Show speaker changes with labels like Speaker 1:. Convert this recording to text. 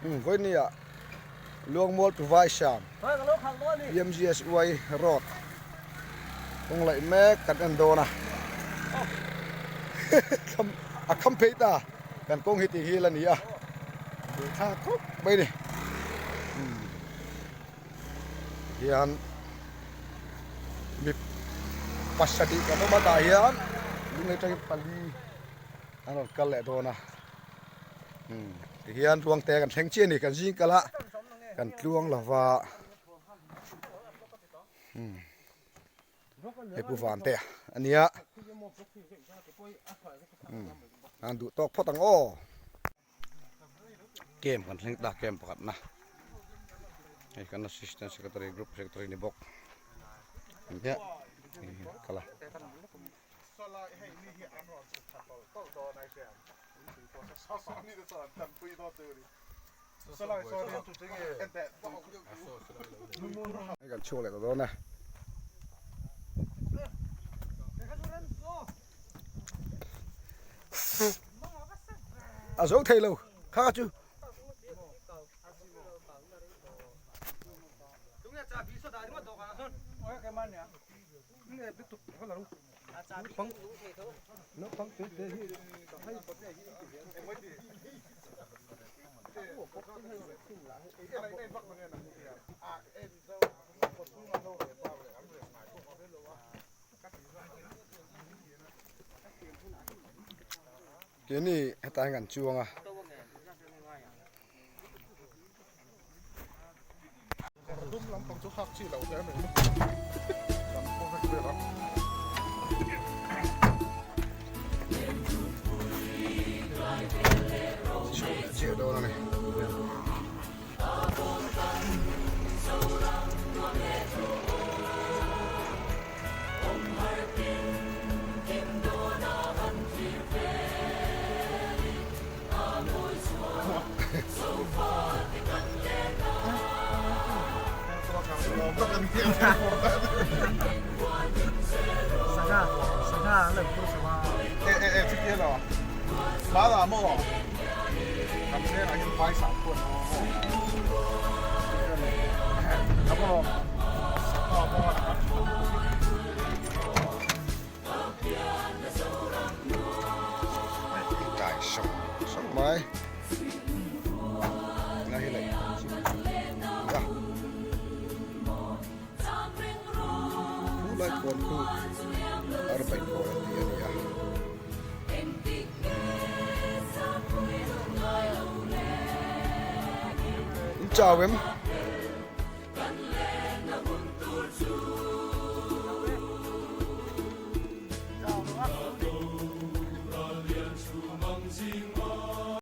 Speaker 1: Vawinia Luangmual to Vaisham PMGSY road kawng laih mek kan en dawn a a kham phei ta kan kawng hi tih hi la ni a thlak khawp mai a ni hian mi pasarih kan awm a tah hian lunglei atangin pali an rawn kal leh dawn a umm tihian ruangte kan thleng chiah a ni kan zing kal a kan tluang lo va umm hei pu vante a nia umm an duh tawk phawt ang aw. Camp kan thleng ta camp pakhat na hei kan assistant secretary group secretary ni bawk nia kal a. Hei kan chhuak leh ta dawn e. A zo thei lo kha kha chu. Keini hetah hian kan chuang a. Chhuah dawn a ni. Tai sawng sawng mai nga hi lei a khu lai khawn khu arbai khawn an tih a ni a. In chau em?